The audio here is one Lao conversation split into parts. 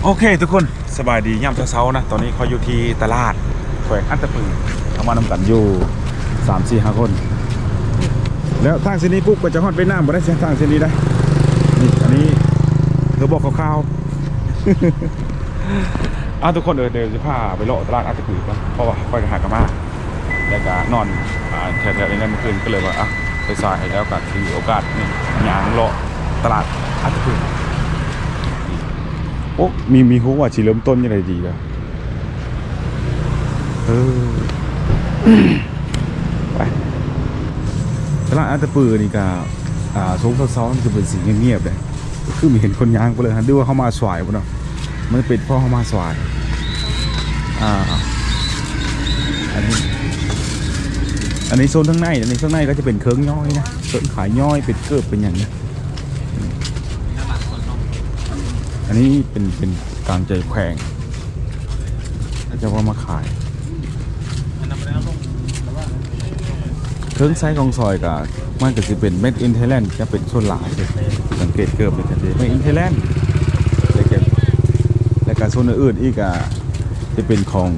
ໂອເຄທຸກຄົນ ສະບາຍດີຍາມເຊົ້າໆນະ. ຕອນນີ້ຂ້ອຍຢູ່ທີ່ຕະຫຼາດແຂວງອັດຕະປື ເຮົາມານຳກັນຢູ່ສາມສີ່ຫ້າຄົນ. ແລ້ວທາງເສັ້ນນີ້ປຸບກໍຈະຮອດຫວຽດນາມບໍ່ໄດ້ ເສັ້ນທາງເສັ້ນນີ້ໄດ໋. ນີ້ ອັນນີ້ຄືບອກຄ່າວໆ ອ່າ ທຸກຄົນເອີຍ ດຽວຊິພາໄປເລາະຕະຫຼາດອັດຕະປືກ່ອນ ເພາະວ່າຂ້ອຍກໍຫາກໍມາ ແລ້ວກໍນອນ ອ່າ ແຖວໆນີ້ແຫຼະເມື່ອຄືນ ກໍເລີຍວ່າ ອ່ະ ສາຍໆແລ້ວກໍຖືໂອກາດນີ້ ຍ່າງເລາະຕະຫຼາດອັດຕະປື. ໂອ້ ມີ ມີຮູ້ວ່າຊິເລີ່ມຕົ້ນຈັ່ງໃດດີລະ. ເອີ ໄປ ຕະຫຼາດອັດຕະປືນີ້ກະ ອ່າ ຊ່ວງເຊົ້າໆມັນຈະເປັນສີງຽບໆເດ້ ຄືມີເຫັນຄົນຍ່າງໄປເລີຍ ຫຼືວ່າເຮົາມາສາຍບໍ່ເນາະ. ມັນເປັນເພາະເຮົາມາສາຍ. ອ່າ ອັນນີ້ ອັນນີ້ໂຊນທາງໃນ ອັນນີ້ທາງໃນກໍຈະເປັນເຄື່ອງຍ້ອຍນະ ເຄື່ອງຂາຍຍ້ອຍ ເປັນເກີບເປັນຫຍັງນະ. ອັນນີ້ເປັນ ເປັນກາງໃຈແຂວງ ເຂົາເຈົ້າເອົາມາຂາຍ. ເຄື່ອງໃຊ້ຂອງສອຍກະ ມັນກະຊິເປັນ made in Thailand ຈະເປັນສ່ວນຫຼາຍເດ້. ສັງເກດເກີບນີ້ກະຊິ made in Thailand ແລ້ວກະ ແລ້ວກະໂຊນອື່ນໆອີກກະຈະເປັນຂອງ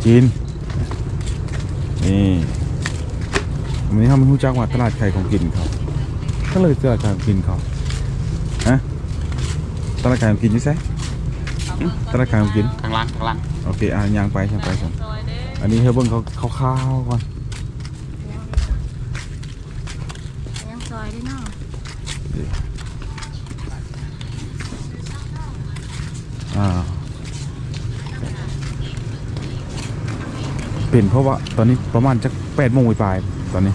ຈີນ. ນີ້ ມື້ນີ້ເຮົາມາຮູ້ຈັກວ່າຕະຫຼາດຂາຍຂອງກິນເຂົາ ກໍເລີຍຕະຫຼາດຂາຍຂອງກິນເຂົາ. ຮະ? ຕະຫຼາດຂາຍຂອງກິນຢູ່ໃສ? ຕະຫຼາດຂາຍຂອງກິນ ທາງຫຼັງ ທາງຫຼັງ. ໂອເຄ ອ່າ ຍ່າງໄປ ຍ່າງໄປຊັ້ນ. ອັນນີ້ໃຫ້ເບິ່ງຄ່າວໆກ່ອນ. ຍັງຊອຍເດ້ເນາະ. ອ່າ ເປັນເພາະວ່າຕອນນີ້ປະມານຈັກແປດໂມງປາຍໆ ຕອນນີ້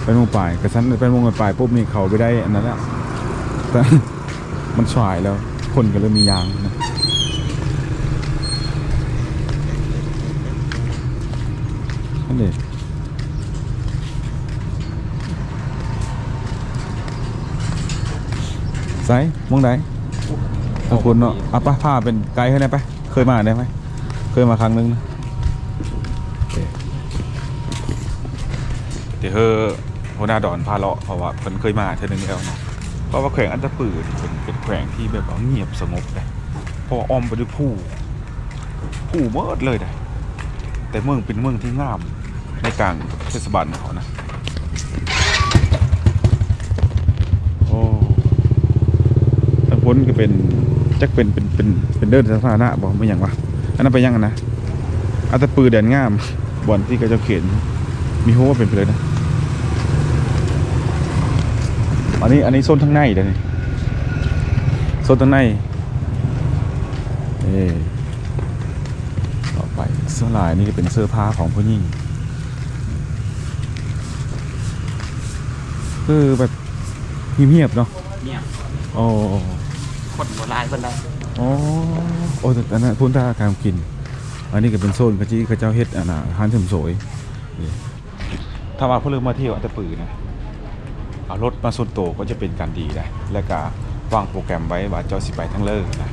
ແປດໂມງປາຍ ກະຊັ້ນແປດໂມງປາຍໆປຸບນີ້ເຂົາໄປໄດ້ອັນນັ້ນແລ້ວ ມັນສາຍແລ້ວ ຄົນກໍເລີ່ມມີຢ່າງນະ. ອັນນີ້ ໃສ ໝ່ອງໃດ? ທາງພຸ້ນເນາະ. ເອົາໄປ ພາເປັນໄກໃຫ້ແດ່ໄປ. ເຄີຍມາແດ່ໄປ? ເຄີຍມາຄັ້ງໜຶ່ງນະ. ດຽວໃຫ້ຫົວໜ້າດອນພາເລາະ ເພາະວ່າເພິ່ນເຄີຍມາເທື່ອໜຶ່ງແລ້ວເນາະ. ເພາະວ່າແຂວງອັດຕະປືນີ້ເປັນ ເປັນແຂວງທີ່ແບບວ່າງຽບສະຫງົບເດ້ ເພາະວ່າອ້ອມໄປດ້ວຍພູ ພູໝົດເລີຍເດ້ ແຕ່ເມືອງເປັນເມືອງທີ່ງາມໃນກາງເທດສະບານຂອງເຂົານະ. ໂອ້ ທາງພຸ້ນກໍເປັນ ຈັກເປັນ ເປັນ ເປັນ ເປັນເດີ່ນສາທາລະນະບໍ່ ແມ່ນຫຍັງວະ ອັນນັ້ນໄປຫຍັງຫັ້ນນະ ອັດຕະປືແດນງາມ ບ່ອນທີ່ເຂົາເຈົ້າຂຽນ ມີຮູ້ວ່າເປັນໄປເລີຍນະ. ອັນນີ້ ອັນນີ້ໂຊນທາງໃນເດ້ນີ້ ໂຊນທາງໃນ. ເອີ ຕໍ່ໄປ ສ່ວນຫຼາຍນີ້ຈະເປັນເສື້ອຜ້າຂອງຜູ້ຍິງ ຄືແບບຮຽບໆເນາະ. ງຽບ ໂອ້ ຄົນບໍ່ຫຼາຍປານໃດ. ໂອ້ ໂອ້ ອັນນັ້ນພຸ້ນ ຕະຫຼາດຂາຍຂອງກິນ. ອັນນີ້ກໍເປັນໂຊນຂະຈີ ເຂົາເຈົ້າເຮັດອັນນ່າ ຮ້ານເສີມສວຍ. ຖ້າວ່າຜູ້ເລີກມາທ່ຽວອັດຕະປືນະ ເອົາລົດມາສ່ວນໂຕກໍຈະເປັນການດີໄດ໋ ແລ້ວກະວາງໂປຣແກຣມໄວ້ວ່າເຈົ້າຊິໄປທາງເລີນະ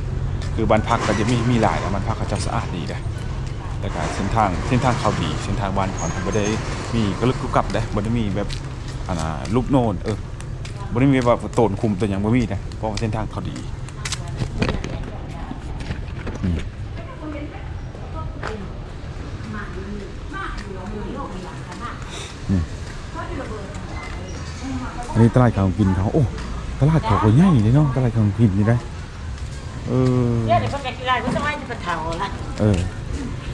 ຄືບ້ານພັກກໍຈະມີ ມີຫຼາຍ ແລ້ວບ້ານພັກເຂົາເຈົ້າສະອາດດີໄດ໋ ແລ້ວກະເສັ້ນທາງ ເສັ້ນທາງເຂົາດີ ເສັ້ນທາງບ້ານເຂົາບໍ່ໄດ້ມີກະລຶກກຸກກັບໄດ໋ ບໍ່ໄດ້ມີແບບ ອັນນ່າ ລູກໂນນ ເອີ ບໍ່ໄດ້ມີແບບວ່າໂຕນຂຸມໂຕຫຍັງ ບໍ່ມີໄດ໋ ເພາະວ່າເສັ້ນທາງເຂົາດີ. ນີ້ ອັນນີ້ຕະຫຼາດຂາຍຂອງກິນເຂົາ. ໂອ້ ຕະຫຼາດເຂົາກໍໃຫຍ່ເດ້ເນາະ ຕະຫຼາດຂາຍຂອງກິນນີ້ໄດ໋. ເອີ ດຽວນີ້ເພິ່ນກໍຊິໄລ່ ເພິ່ນຈະໄລ່ຈະໄປເຖົ້າລະ. ເອີ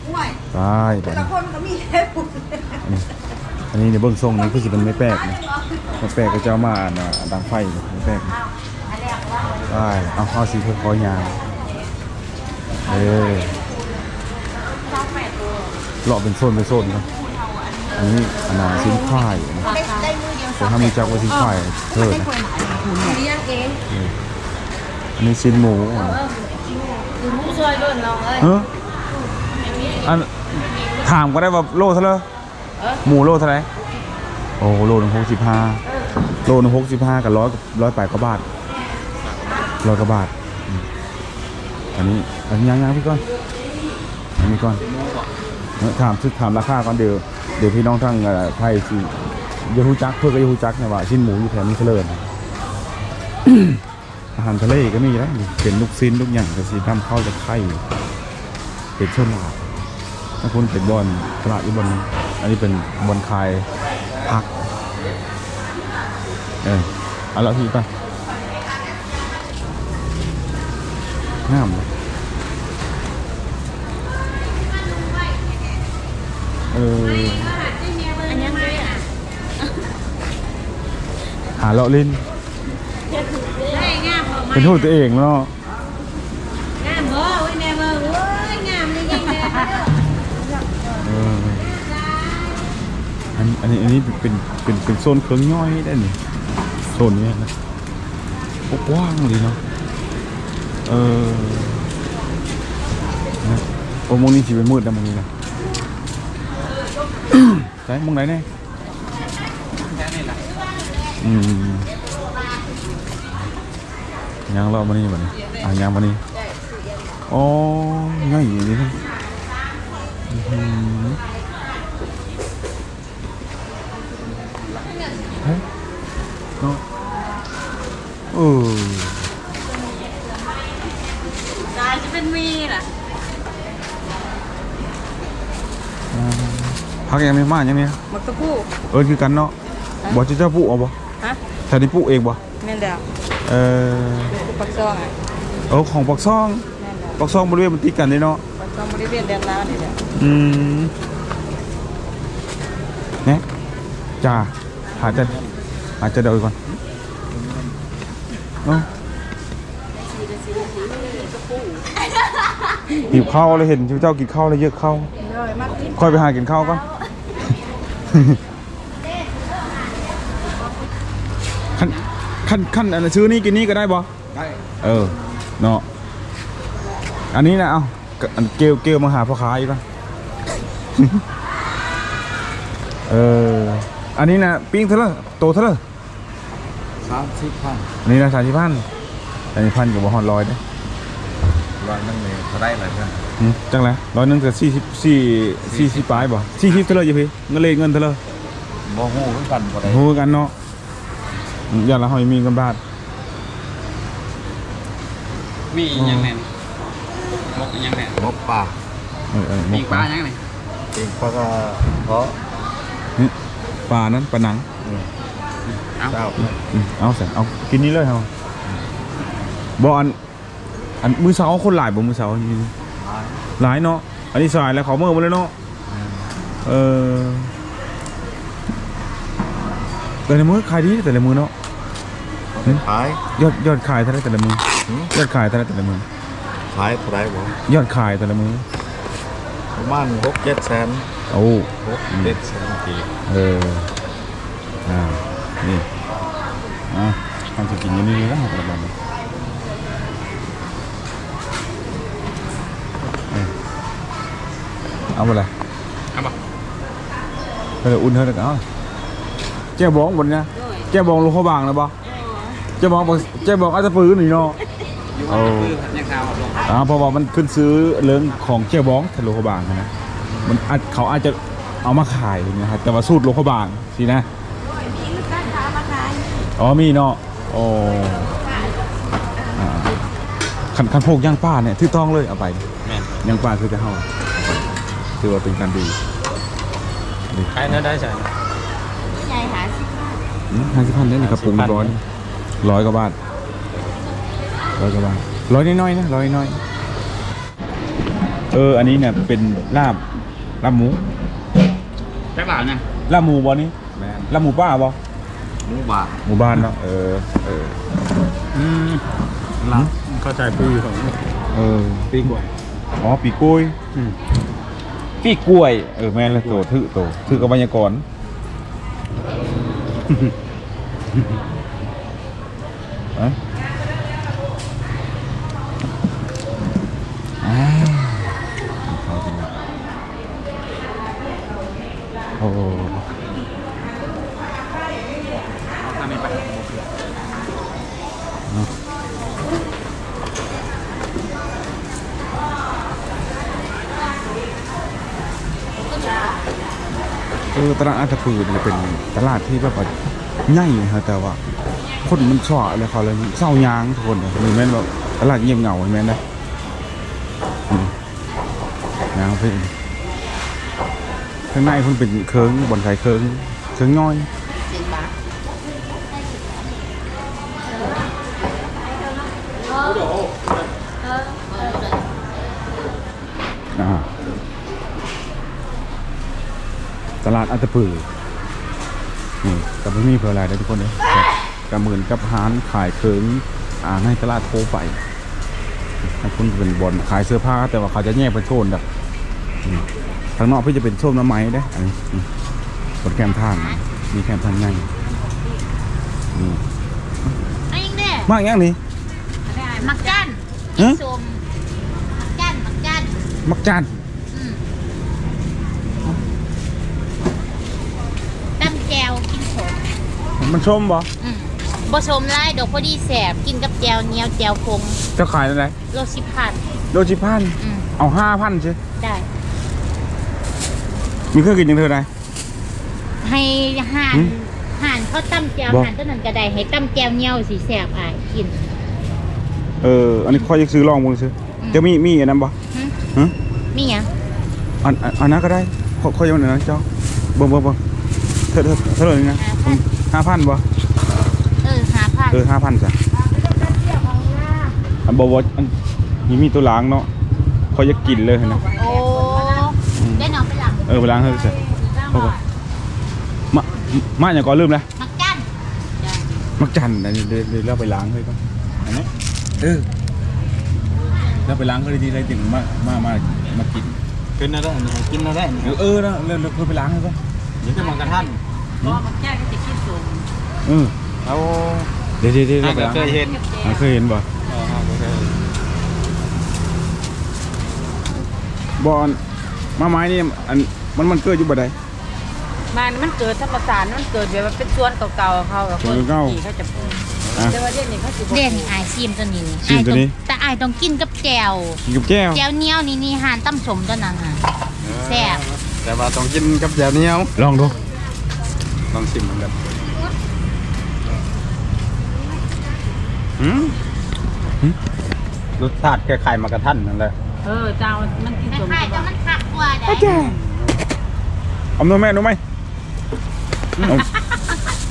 ໂອ້ຍ ຕາຍ ແຕ່ລະຄົນກໍມີແລ້ວ. ອັນນີ້ ອັນນີ້ເບິ່ງຊົງນີ້ຄືຊິເປັນໄມ້ແປກນະ ໄມ້ແປກເຂົາເຈົ້າມາ ອັນນ່າ ດັງໄຟ ໄມ້ແປກ. ໄປ ເອົາ ເຮົາຊິຄ່ອຍໆຍ່າງ ເອີ ເລາະເປັນໂຊນເປັນໂຊນເນາະ. ອັນນີ້ ອັນນ່າ ຊີ້ນຄວາຍນະ ແຕ່ເຮົາຮູ້ຈັກວ່າຊີ້ນຄວາຍເທີນະ. ອັນນີ້ຊີ້ນໝູ ເອີ ອັນ ຖາມກໍໄດ້ວ່າໂລເທົ່າໃດ? ໝູໂລເທົ່າໃດ? ໂອ້ ໂລໜຶ່ງຫົກສິບຫ້າ ໂລໜຶ່ງຫົກສິບຫ້າກໍຮ້ອຍ ຮ້ອຍປາຍກວ່າບາດ ຮ້ອຍກວ່າບາດ. ອືມ ອັນນີ້ ອັນນີ້ຍ່າງໆໄປກ່ອນ ອັນນີ້ກ່ອນ ເອີ ຖາມ ຖາມລາຄາກ່ອນ. ດຽວ ດຽວພີ່ນ້ອງທາງ ເອີ ໄທຊິຢາກຮູ້ຈັກ ເພິ່ນກໍຢາກຮູ້ຈັກນະວ່າຊີ້ນໝູຢູ່ແຖວນີ້ເທົ່າໃດ. ອາຫານທະເລກໍມີໄດ໋ ເປັນລູກຊີ້ນລູກຫຍັງກໍຊິນຳເຂົ້າຈາກໄທ ເປັນສ່ວນຫຼາຍ. ທາງພຸ້ນເປັນບ່ອນຕະຫຼາດອີກບ່ອນໜຶ່ງ ອັນນີ້ເປັນບ່ອນຂາຍຜັກ. ເອີ ເອົາລະ ພີ່ໄປ. ງາມເນາະ. ເອີ ອັນຫຍັງເດ້? ຫາເລາະຫຼິ້ນ ເປັນຮູ້ຕົວເອງເນາະ. ງາມບໍ່? ໂອ້ຍ ແມ່ເບິ່ງ ໂອ້ຍ ງາມນີ້ແຮງແດ່. ເອີ ອັນ ອັນນີ້ ອັນນີ້ເປັນ ເປັນ ເປັນໂຊນເຄື່ອງຍ່ອຍໄດ໋ນີ້ ໂຊນນີ້ນະ. ໂອ້ ກວ້າງດີເນາະ. ເອີ ນະ ໂອ້ ໝ່ອງນີ້ຊິເປັນມືດນະ ໝ່ອງນີ້ນະ. ໃສ ໝ່ອງໃດແດ່? ອືມ ຍ່າງເລາະມານີ້ບັດນີ້ ອ່າ ຍ່າງມານີ້. ອໍ ໃຫຍ່ອີ່ຫຼີນະ. ອືມ ເອີ ນາຈະເປັນໝີ່ລະ. ອ່າ ຜັກຫຍັງນີ້? ໝາກຫຍັງນີ້? ໝາກຕະປູ. ເອີ້ນຄືກັນເນາະ. ຮະ? ບໍ່ ເຈົ້າປູກເອົາບໍ່? ຮະ? ແຖວນີ້ປູກເອງບໍ່? ແມ່ນແລ້ວ. ເອີ ຢູ່ປາກຊ່ອງ. ເອີ ຂອງປາກຊ່ອງ. ແມ່ນແລ້ວ. ປາກຊ່ອງບໍລິເວນມັນຕິດກັນເດ້ເນາະ. ປາກຊ່ອງບໍລິເວນແດນລາວນີ້ແຫຼະ. ອືມ ແນະ ຈ້າ ຫາຈະ ຫາຈະເດີກ່ອນ. ເອີ ຫິວເຂົ້າແລ້ວ ເຫັນເຈົ້າກິນເຂົ້າແລ້ວເຢີກເຂົ້າ. ຂ້ອຍໄປຫາກິນເຂົ້າກ່ອນ. ຄັນ ຄັນ ຄັນອັນຊື້ນີ້ກິນນີ້ກໍໄດ້ບໍ່? ໄດ້. ເອີ ເນາະ ອັນນີ້ນະ ເອົາ ອັນ ເກວ ເກວມາຫາພໍ່ຄ້າອີກກ່ອນ. ເອີ ອັນນີ້ນະ ປີ້ງເທົ່າໃດ? ໂຕເທົ່າໃດ? ສາມສິບພັນ. ອັນນີ້ນະ ສາມສິບພັນ. ສາມສິບພັນກໍບໍ່ຮອດຮ້ອຍເດ້. ຮ້ອຍໜຶ່ງນີ້ເທົ່າໃດລະເພື່ອນ? ຫື ຈັກແຫຼະ ຮ້ອຍໜຶ່ງກໍສີ່ສິບ ສີ່ ສີ່ສິບປາຍບໍ່? ສີ່ສິບເທົ່າໃດຢູ່ພີ້? ເງິນເລດເງິນເທົ່າໃດ? ບໍ່ຮູ້ຄືກັນ ບໍ່ໄດ້ຮູ້ຄືກັນເນາະ. ອືມ ຢ້ານລະເຮົາຍັງມີເງິນບາດ. ມີອີ່ຫຍັງແດ່ນີ້? ໝົກອີ່ຫຍັງແດ່? ໝົກປາ. ເອີໆ ໝົກປາ. ປີ້ງປາຫຍັງນີ້? ປີ້ງປາກະເພາະ. ຫຶ ປານັ້ນ ປາໜັງ. ອືມ ເອົາ ເອົາ ອືມ ເອົາຊັ້ນ ເອົາກິນນີ້ເລີຍເຮົາ. ບໍ່ ອັນ ອັນ ມື້ເຊົ້າຄົນຫຼາຍບໍ່? ມື້ເຊົ້ານີ້ຫຼາຍ ຫຼາຍເນາະ. ອັນນີ້ສາຍແລ້ວ ເຂົ້າເມືອໝົດແລ້ວເນາະ. ເອີ ແຕ່ລະມື້ຂາຍດີແຕ່ລະມື້ເນາະ. ຂາຍ ຍອດ ຍອດຂາຍເທົ່າໃດແຕ່ລະມື້? ຫື ຍອດຂາຍເທົ່າໃດແຕ່ລະມື້? ຂາຍເທົ່າໃດບໍ່? ຍອດຂາຍແຕ່ລະມື້ປະມານຫົກເຈັດແສນ. ໂອ້ ຫົກເຈັດແສນກີບ. ເອີ ອ່າ ນີ້ ອ່າ ເຮົາຈະກິນຢູ່ນີ້ລະ ເຮົາກະບາດນີ້. ເອີ ເອົາບໍ່ລະ? ເອົາບໍ່? ເອີ ອຸ່ນເຮົາກະເອົາ. ແຈ່ວບອງບໍ່ນີ້ນະ? ໂດຍ ແຈ່ວບອງຫຼວງພະບາງນະບໍ່? ແຈ່ວບອງ ແຈ່ວບອງອັດຕະປືນີ້ເນາະ. ຢູ່ອັດຕະປື ເອີ ຍັງຖາມວ່າຫຼວງ ອ່າ ເພາະວ່າມັນຂຶ້ນຊື່ເລື່ອງຂອງແຈ່ວບອງ ທາງຫຼວງພະບາງຫັ້ນນະ. ມັນອາດ ເຂົາອາດຈະເອົາມາຂາຍນະ ແຕ່ວ່າສູດຫຼວງພະບາງຊີ້ນະ. ໂອ້ຍ ມີຄືກັນ ເຂົາເອົາມາຂາຍ. ອໍ ມີເນາະ. ໂອ້ ອ່າ ຄັນ ຄັນພວກຍ່າງປ່ານີ້ຖືກຕ້ອງເລີຍ ເອົາໄປ. ແມ່ນ ຍ່າງປ່າຄືແຕ່ເຮົາ ຖືວ່າເປັນການດີ. ນີ້ ຂາຍແນວໃດຊັ້ນ? ໃຫຍ່ຫ້າສິບພັນ. ອືມ ຫ້າສິບພັນເດ້ນີ້ ກະປຸງຮ້ອຍ ຮ້ອຍກວ່າບາດ. ຮ້ອຍກວ່າບາດ ຮ້ອຍນ້ອຍໆນະ ຮ້ອຍນ້ອຍ. ເອີ ອັນນີ້ນະເປັນລາບ ລາບໝູ. ຈັກລາບຫຍັງ? ລາບໝູບໍ່ນີ້? ແມ່ນ ລາບໝູປ່າບໍ່? ໝູບ້ານ ໝູບ້ານເນາະ. ເອີ ເອີ ອືມ ລາບ ເຂົ້າໃຈປີຂອງ ເອີ ປີກວຍ. ອໍ ປີກວຍ. ອືມ ປີກວຍ. ເອີ ແມ່ນແລ້ວ ໂຕ ຖືກ ໂຕ ຖືກກັບໄວຍາກອນ. ເອີ ອ່າ ໂອ້ ເນາະ. ເອີ ຕະຫຼາດອັດຕະປືນີ້ເປັນຕະຫຼາດທີ່ແບບວ່າໃຫຍ່ນະ ແຕ່ວ່າ ຄົນມັນຊອກແລ້ວ ເຂົາເລີຍເຊົາຍ່າງທຸກຄົນ. ນີ້ແມ່ນແບບຕະຫຼາດງຽບເຫງົາ ແມ່ນເດ້. ນີ້ຍ່າງໄປ ທາງໃນພຸ້ນເປັນເຄື່ອງ ບ່ອນຂາຍເຄື່ອງ ເຄື່ອງຍ່ອຍ. ອ່າ ຕະຫຼາດອັດຕະປື ນີ້ກໍບໍ່ມີເພິ່ນຫຼາຍເດ້ທຸກຄົນເດ້. ກໍເໝືອນກັບຮ້ານຂາຍເຄື່ອງ ອ່າ ໃນຕະຫຼາດທົ່ວໄປ. ທາງພຸ້ນເປັນບ່ອນຂາຍເສື້ອຜ້າ ແຕ່ວ່າເຂົາຈະແຍກເປັນໂຊນແບບ ນີ້ ທາງນອກເພິ່ນຈະເປັນໂຊນໜໍ່ໄມ້ເດ້. ອັນນີ້ ນີ້ ເປັນແຄມທາງ ມີແຄມທາງໃຫຍ່. ນີ້ ມາຫຍັງນີ້? ໝາກຈັນ. ຮະ? ສົ້ມ ໝາກຈັນ ໝາກຈັນ ໝາກຈັນ. ອືມ ຕຳແຈ່ວກິນສົ້ມ. ມັນສົ້ມບໍ່? ອືມ ບໍ່ສົ້ມຫຼາຍດອກ ພໍດີແຊບ ກິນກັບແຈ່ວໜຽວ ແຈ່ວຂົງ. ເຈົ້າຂາຍເທົ່າໃດ? ໂລສິບພັນ. ໂລສິບພັນ? ອືມ ເອົາຫ້າພັນຊິ. ໄດ້. ມີເຄື່ອງກິນຫຍັງເທື່ອໃດ? ໃຫ້ຮ້ານ ຫືມ ຮ້ານເຂົາຕຳແຈ່ວ ບໍ່ ຮ້ານຕົວນັ້ນກໍໄດ້ ໃຫ້ຕຳແຈ່ວໜຽວຊິແຊບ ອ້າຍກິນ. ເອີ ອັນນີ້ຂ້ອຍຢາກຊື້ລອງເບິ່ງຊື່. ອືມ ເຈົ້າມີ ມີອັນນັ້ນບໍ່? ຫືມ ຫືມ ມີຫຍັງ? ອັນ ອັນ ອັນນັ້ນກໍໄດ້ ຂ້ອຍ ຂ້ອຍຢາກອັນນັ້ນເຈົ້າ. ເບິ່ງ ເບິ່ງ ເບິ່ງ ເທົ່າ ເທົ່າ ເທົ່າໃດນີ້ນະ? ຫ້າພັນ ຫ້າພັນບໍ່? ເອີ ຫ້າພັນ ເອີ ຫ້າພັນຊະ. ອັນບໍ່ ບໍ່ ອັນນີ້ມີຕົວລ້າງເນາະ ຂ້ອຍຢາກກິນເລີຍຫັ້ນນະ. ໂອ້ ອືມ ໄດ້ເນາະ ໄປລ້າງ ເອີ ໄປລ້າງເຮີຊະ. ມາ ມາຫຍັງກໍລືມແລ້ວ. ໝາກຈັນ ໝາກຈັນ ອັນນີ້ ດຽວ ດຽວເຮົາໄປລ້າງເຮີກ່ອນ ອັນນີ້ ເອີ ເຮົາໄປລ້າງເຮີດີໆ ແລ້ວຈຶ່ງມາ ມາ ມາ ມາກິນ. ກິນແລ້ວໄດ້ ອັນນີ້ກິນແລ້ວໄດ້ ເອີ ເອີ ແລ້ວ ແລ້ວ ແລ້ວເຮົາໄປລ້າງເຮີກ່ອນ. ດຽວຈະໝາກກະທັນ ໝາກຈັນກໍຈະກິນສົ້ມ. ເອີ ເອົາ ດຽວ ດຽວ ດຽວ ດຽວ ໄປລ້າງ ເຄີຍເຫັນ ອ່າ ເຄີຍເຫັນບໍ່? ເອີ ເຮົາບໍ່ເຄີຍ ບໍ່ ອັນ ມາໄມ້ນີ້ ອັນ ມັນ ມັນເກີດຢູ່ບ່ອນໃດ? ມັນ ມັນເກີດທຳມະຊາດ ມັນເກີດແບບວ່າເປັນສວນເກົ່າໆ ເຂົາ ສວນເກົ່າໆ ຄົນທີ່ເຂົາຈະປູກ. ອ່ະ ແຕ່ວ່າດຽວນີ້ເຂົາຊິບໍ່ ເດ້ ອ້າຍຊີມຕົວນີ້ ຊີມຕົວນີ້ ແຕ່ອ້າຍຕ້ອງກິນກັບແຈ່ວ ກິນກັບແຈ່ວ ແຈ່ວໜຽວນີ້ ນີ້ຮ້ານຕຳສົ້ມຕົວນັ້ນນະ ເອີ ແຊບ ແຕ່ວ່າຕ້ອງກິນກັບແຈ່ວໜຽວ. ລອງດູ ລອງຊີມເບິ່ງເດີ. ຫືມ ຫືມ ລົດຊາດຄ້າຍໆໝາກກະທັນນັ້ນແຫຼະ. ເອີ ເຈົ້າ ມັນກິນສົ້ມ ຄ້າຍໆ ແຕ່ມັນຄັກກວ່າໃດ໋. ເອົາໜໍ່ໄມ້ ໜໍ່ໄມ້ ອືມ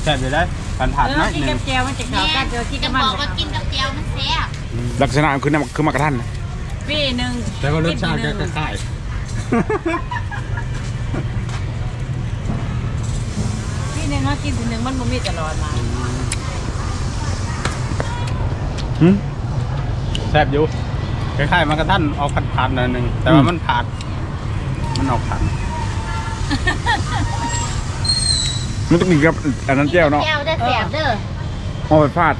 ແຊບຢູ່ໄດ໋ ຄັນຜັດໜ້ອຍໜຶ່ງ ເອີ ກິນກັບແຈ່ວມັນຈະເຂົ້າກັນ ແຕ່ວ່າກິນກັບມັນ ຈະບອກວ່າກິນກັບແຈ່ວມັນແຊບ. ອືມ ລັກສະນະຄືນ້ຳ ຄືໝາກກະທັນ. ປີໜຶ່ງ ແຕ່ວ່າລົດຊາດກໍຄ້າຍໆ ປີໜຶ່ງມາກິນທີໜຶ່ງ ມັນບໍ່ມີຕະຫຼອດມາ. ຫືມ ແຊບຢູ່ ຄ້າຍໆໝາກກະທັນ ອອກຜັດໆໜ້ອຍໜຶ່ງ ແຕ່ວ່າມັນຜັດ ມັນອອກຜັດ ມັນຕ້ອງກິນກັບອັນນັ້ນແຈ່ວເນາະ ແຈ່ວເດີ ແຊບເດີ ເອີ ອອກຜັດ.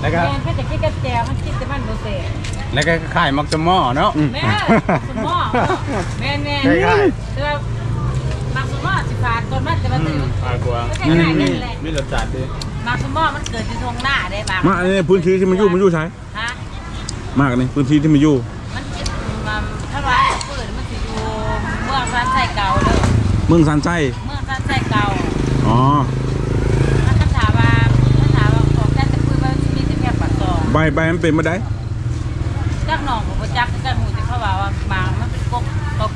ແລ້ວກໍ ແມ່ນ ເພິ່ນຈະກິນກັບແຈ່ວ ມັນກິນແຕ່ມັນບໍ່ແຊບ. ແລ້ວກໍຄ້າຍໝາກສົມໝໍເນາະ. ອືມ ແມ່ນ ໝາກສົມໝໍ ແມ່ນໆ ຄ້າຍໆ ແຕ່ວ່າໝາກສົມໝໍຊິຝາດກ່ອນມັນ ແຕ່ວ່າ ອືມ ມັນຄ້າຍໆກັນແຫຼະ ມີລົດຊາດດີ. ໝາກສົມໝໍມັນເກີດຢູ່ທົ່ງນາເດ້ ໝາກ ມາ ອັນນີ້ພື້ນທີ່ທີ່ມັນຢູ່ ມັນຢູ່ໃສ? ຮະ? ໝາກນີ້ ພື້ນທີ່ທີ່ມັນຢູ່ ມັນເປັນ ມັນ ຖ້າວ່າເປີດ ມັນຊິຢູ່ເມືອງຊານໄຊເກົ່າເດີ. ເມືອງຊານໄຊ? ເມືອງຊານໄຊເກົ່າ. ອໍ ຖ້າ ຖ້າວ່າ ຖ້າວ່າອອກຈາກຕະປືໄປ ມັນຊິມີແຕ່ແຖວປາກຊ່ອງ. ໃບ ໃບມັນເປັນແບບໃດ? ຈັກ ນ້ອງກໍບໍ່ຈັກຄືກັນ ຮູ້ແຕ່ເຂົາວ່າ ວ່າໝາກມັນເປັນກົກ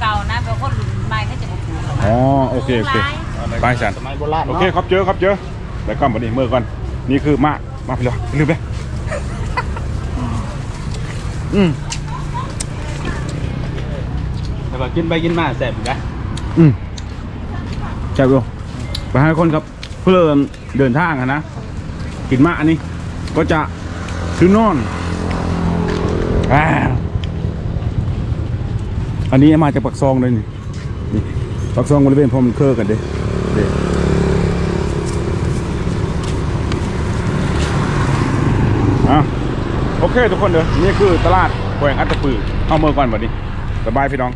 ເກົ່າໆນະ ແບບຄົນລຸ້ນໃໝ່ເຂົາຈະບໍ່ປູກແລ້ວ. ອໍ ໂອເຄ ໂອເຄ ຫຼາຍ ໄປຊັ້ນ ສະໄໝໂບລານ ໂອເຄ ເນາະ. ຂອບໃຈ ຂອບໃຈ ໄດ້ກຳບັດນີ້ ເມືອກ່ອນ. ນີ້ຄືໝາກ ມາພີ່ລະ ລືມເດ້. ອືມ ແຕ່ວ່າກິນໄປກິນມາແຊບຢູ່ນະ. ອືມ ແຊບຢູ່. ໄປຫາຄົນກັບ ເພື່ອເດີນທາງຫັ້ນນະ ກິນມາອັນນີ້ກໍຈະຄືນອນ. ອາ ອັນນີ້ມາຈາກປາກຊ່ອງເດ້ນີ້. ນີ້ ປາກຊ່ອງບໍລິເວນພວມເຄີກັນເດ້ ເດ້. ອ່ະ ໂອເຄທຸກຄົນເດີ ນີ້ຄືຕະຫຼາດແຂວງອັດຕະປື. ເຮົາເມືອກ່ອນບັດນີ້ ບາຍບາຍພີ່ນ້ອງ.